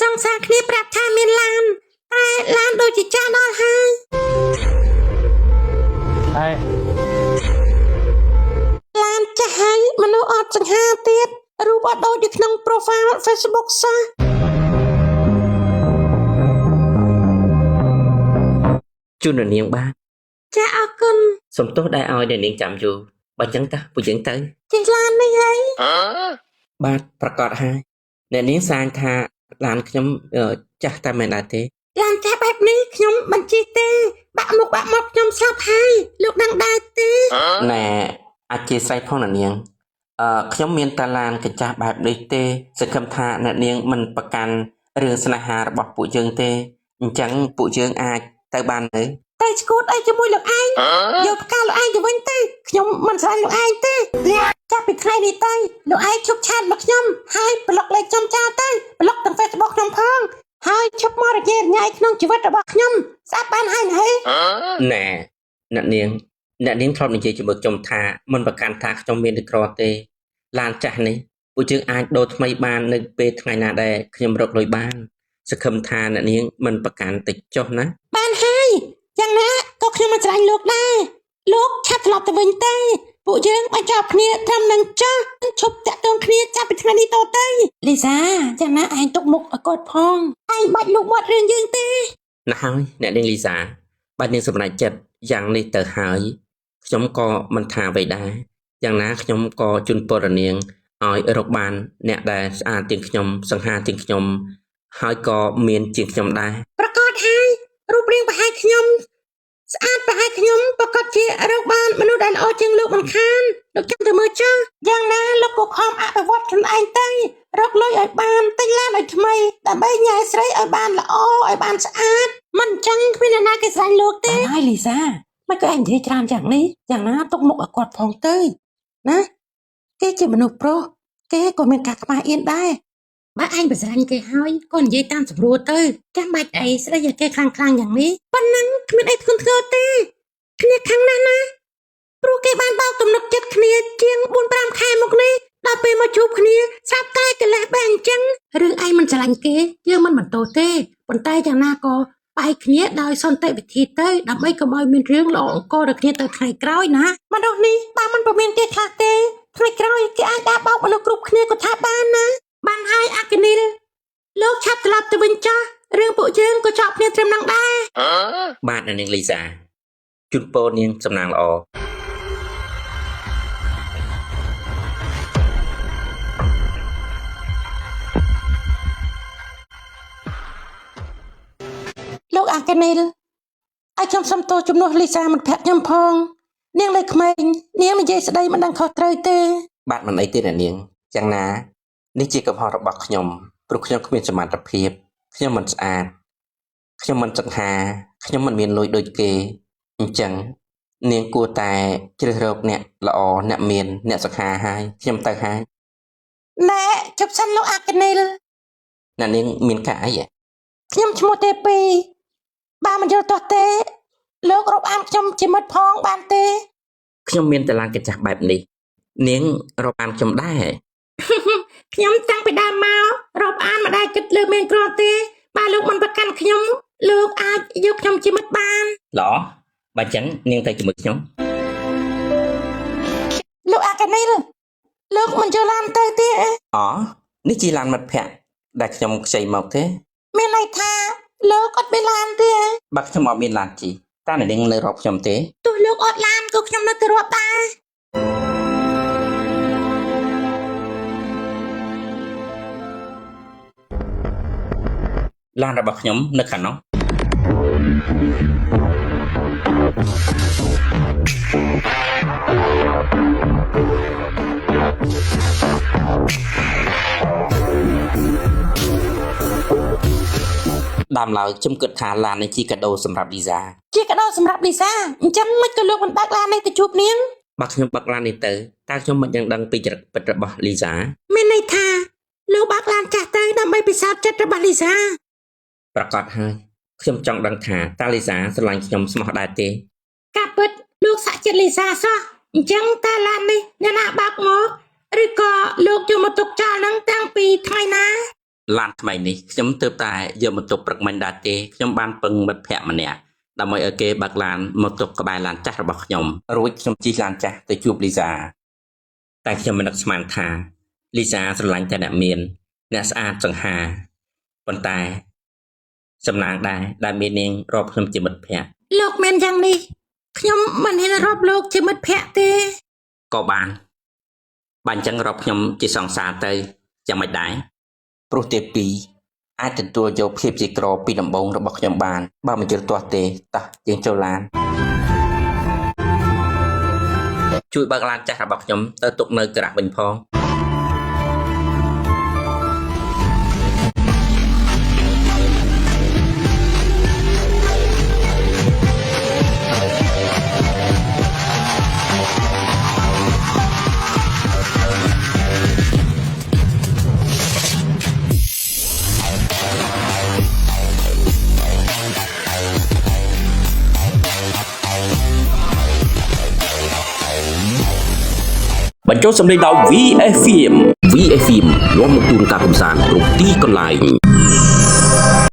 សង្សារគ្នាប្រាប់ថាមានឡានតែឡានដូចជាចាស់ដល់ហើយ ហើយ ឡានចាស់ហើយមនុស្សអត់សង្ហាទៀតរូបអត់ដូចនៅក្នុង profile Facebook សោះ ជូនអ្នកនាងបាទ ចាអរគុណ សំទោសដែលឲ្យអ្នកនាងចាំយូរបើចឹងតោះពួកយើងទៅ ជិះឡាននេះហើយ បាទប្រកាសហើយអ្នកនាងសាងថាឡានខ្ញុំចាស់តែមែនដែរទេ ឡានចាស់បែបនេះខ្ញុំមិនជិះទេ បាក់មុខបាក់មាត់ខ្ញុំស្លាប់ហើយលោកដឹងដែរទេ ណែអធិស្ឋានផងអ្នកនាងខ្ញុំមានតាឡានកញ្ចាស់បែបនេះទេ សង្ឃឹមថាអ្នកនាងមិនប្រកាន់រឿងស្នេហារបស់ពួកយើងទេអញ្ចឹងពួកយើងអាចទៅបានទេ តែឈួតអីជាមួយលោកឯងយកផ្កាលោកឯងទៅវិញទៅខ្ញុំមិនស្រឡាញ់លោកឯងទេចាប់ពីថ្ងៃនេះទៅលោកឯងឈប់ឆាតមកខ្ញុំហើយប្លុកលេខខ្ញុំចោលទៅប្លុកទាំង Facebook ខ្ញុំផងហើយឈប់មករញ៉េរញ៉ៃក្នុងជីវិតរបស់ខ្ញុំស្អាប់បានហើយណាហេ ណែអ្នកនាងអ្នកនាងធ្លាប់និយាយជាមួយខ្ញុំថាមិនប្រកាន់ថាខ្ញុំមានឬក្រទេឡានចាស់នេះពួកយើងអាចដូរថ្មីបាននៅពេលថ្ងៃណាដែលខ្ញុំរកលុយបានសង្ឃឹមថាអ្នកនាងមិនប្រកាន់តិចចុះណា បានហើយយ៉ាងណាក៏ខ្ញុំមិនស្រឡាញ់លោកដែរលោកឆាប់ត្រឡប់ទៅវិញទៅពួកយើងបញ្ចប់គ្នាត្រឹមនឹងចោះឈប់តាក់ទងគ្នាចាប់ពីថ្ងៃនេះតទៅលីសាយ៉ាងណាឯងទុកមុខឲ្យគាត់ផងឯងបាច់លូកមាត់រឿងយើងទេ ណាស់ហើយអ្នកនាងលីសាបាទនាងសម្រេចចិត្តយ៉ាងនេះទៅហើយខ្ញុំក៏មិនថាអ្វីដែរយ៉ាងណាខ្ញុំក៏ជូនពរនាងឲ្យរកបានអ្នកដែលស្អាតជាងខ្ញុំសង្ហាជាងខ្ញុំហើយក៏មានជាងខ្ញុំដែរ ប្រកាសហើយរូបរាងប្រហែលខ្ញុំស្អាតប្រហែលខ្ញុំប្រកាសជារកបានមនុស្សដែលល្អជាងលោកមិនខានលោកចាំទៅមើលចុះយ៉ាងណាលោកក៏ខំអភិវឌ្ឍខ្លួនឯងទៅរកលុយឲ្យបានទិញឡានឲ្យថ្មីដើម្បីញ៉ែស្រីឲ្យបានល្អឲ្យបានស្អាតមិនអញ្ចឹងគ្មានអ្នកណាគេស្រឡាញ់លោកទេបានហើយលីសាមិនក៏ឯងនិយាយច្រើនយ៉ាងនេះយ៉ាងណាទុកមុខឲ្យគាត់ផងទៅណាគេជាមនុស្សប្រុសគេក៏មានការខ្មាស់អៀនដែរ បើឯងប្រស្រាញ់គេហើយក៏និយាយតាមស្រួលទៅចាំបាច់អីស្ដីឲ្យគេខ្លាំងខ្លាំងយ៉ាងនេះប៉ុណ្ណឹងគ្មានអីធ្ងន់ធ្ងរទេគ្នាខាងណាស់ណាព្រោះគេបានបោកទំនុកចិត្តគ្នាជាង4 5ខែមកនេះដល់ពេលមកជួបគ្នាស្រាប់តែកិលេសបែបអញ្ចឹងរឿងឯងមិនស្រឡាញ់គេយើងមិនបន្តទេប៉ុន្តែយ៉ាងណាក៏បែកគ្នាដោយសន្តិវិធីទៅដើម្បីកុំឲ្យមានរឿងល្អអង្គដល់គ្នាទៅថ្ងៃក្រោយណាមនុស្សនេះបើមិនប្រមានគេខ្លះទេថ្ងៃក្រោយគេអាចដាក់បោកមនុស្សគ្រប់គ្នាក៏ថាបានណា បានហើយអាគនីលលោកឆាប់ត្រឡប់ទៅវិញចាស់រឿងពួកយើងក៏ចប់គ្នាត្រឹមនឹងដែរ បាទអ្នកនាងលីសាជូនពរនាងសំណាងល្អ លោកអាគនីលឲ្យខ្ញុំសុំទោសជំនួសលីសាមិត្តភក្តិខ្ញុំផង នាងនៅក្មេងនាងនិយាយស្ដីមិនដឹងខុសត្រូវទេ បាទមិនអីទេអ្នកនាងយ៉ាងណានេះជាកំហុសរបស់ខ្ញុំព្រោះខ្ញុំគ្មានសមត្ថភាពខ្ញុំមិនស្អាតខ្ញុំមិនសង្ហាខ្ញុំមិនមានលុយដូចគេអញ្ចឹងនាងគួរតែជ្រើសរើសអ្នកល្អអ្នកមានអ្នកសង្ហាហើយខ្ញុំទៅហើយ ណែជប់សិនលោកអាគនីល អ្នកនាងមានការអីហ៎ ខ្ញុំឈ្មោះទេពីបើមិនយល់ទាស់ទេ លោករាប់អានខ្ញុំជាមិត្តផងបានទេ ខ្ញុំមានតឡានកញ្ចាស់បែបនេះនាងរាប់អានខ្ញុំដែរ ខ្ញុំតាំងពីដើមមករាប់អានមិនដែលគិតលើមានក្រទេបើលោកមិនប្រកាន់ខ្ញុំលោកអាចយកខ្ញុំជាមិត្តបាន ល្អបើអញ្ចឹងនាងទៅជាមួយខ្ញុំ លោកអាកានីលលោកមិនចូលឡានទៅទេអេ អូនេះជាឡានមិត្តភក្តិដែលខ្ញុំខ្ចីមកទេ មានន័យថាលោកអត់មានឡានទេអេ បើខ្ញុំអត់មានឡានជិះតើអ្នកនាងនៅរាប់ខ្ញុំទេ ទោះលោកអត់ឡានក៏ខ្ញុំនៅទៅរាប់ដែរ ឡានរបស់ខ្ញុំនៅខាងនោះដើមឡើយខ្ញុំគិតថាឡាននេះជាកាដូសម្រាប់លីសា ជាកាដូសម្រាប់លីសាអញ្ចឹងមិនក៏លោកមិនបើកឡាននេះទៅជួបនាង បើខ្ញុំបើកឡាននេះទៅតើខ្ញុំមិនយ៉ាងដឹងពីចរិតពិតរបស់លីសា មានន័យថាលោកបើកឡានចាស់ទៅដើម្បីពិសោធន៍ចិត្តរបស់លីសា ប្រកាសហើយខ្ញុំចង់ដឹងថាតើលីសាស្រឡាញ់ខ្ញុំស្មោះដែរទេ ការពិតលោកសាក់ចិត្តលីសាសោះអញ្ចឹងតើឡាននេះអ្នកណាបើកមកឬក៏លោកយកមកទុកចោលហ្នឹងតាំងពីថ្ងៃណា ឡានថ្មីនេះខ្ញុំទើបតែយកមកទុកព្រឹកមិញដែរទេខ្ញុំបានពឹងមិត្តភ័ក្តិម្នាក់ដើម្បីឲ្យគេបើកឡានមកទុកក្បែរឡានចាស់របស់ខ្ញុំរួចខ្ញុំជិះឡានចាស់ទៅជួបលីសាតែខ្ញុំមិននឹកស្មានថាលីសាស្រឡាញ់តែអ្នកមានអ្នកស្អាតសង្ហាប៉ុន្តែសំណាងដែរដែលមាននាងរាប់ខ្ញុំជាមិត្តភ័ក្តិ លោកមានយ៉ាងនេះខ្ញុំមិនហ៊ានរាប់លោកជាមិត្តភក្តិទេ ក៏បានបើអញ្ចឹងរាប់ខ្ញុំជាសង្សារទៅយ៉ាងម៉េចដែរព្រោះទេពីរអាចទទួលយកភាពជាក្រពីដំបូងរបស់ខ្ញុំបាន បើមិនជឿទាស់ទេតោះយើងចូលឡានជួយបើកឡានចាស់របស់ខ្ញុំទៅទុកនៅក្រាស់វិញផង បញ្ចូលសម្លេងដោយ VFM VFM នាំមកជូនការកម្សាន្តគ្រប់ទីកន្លែង។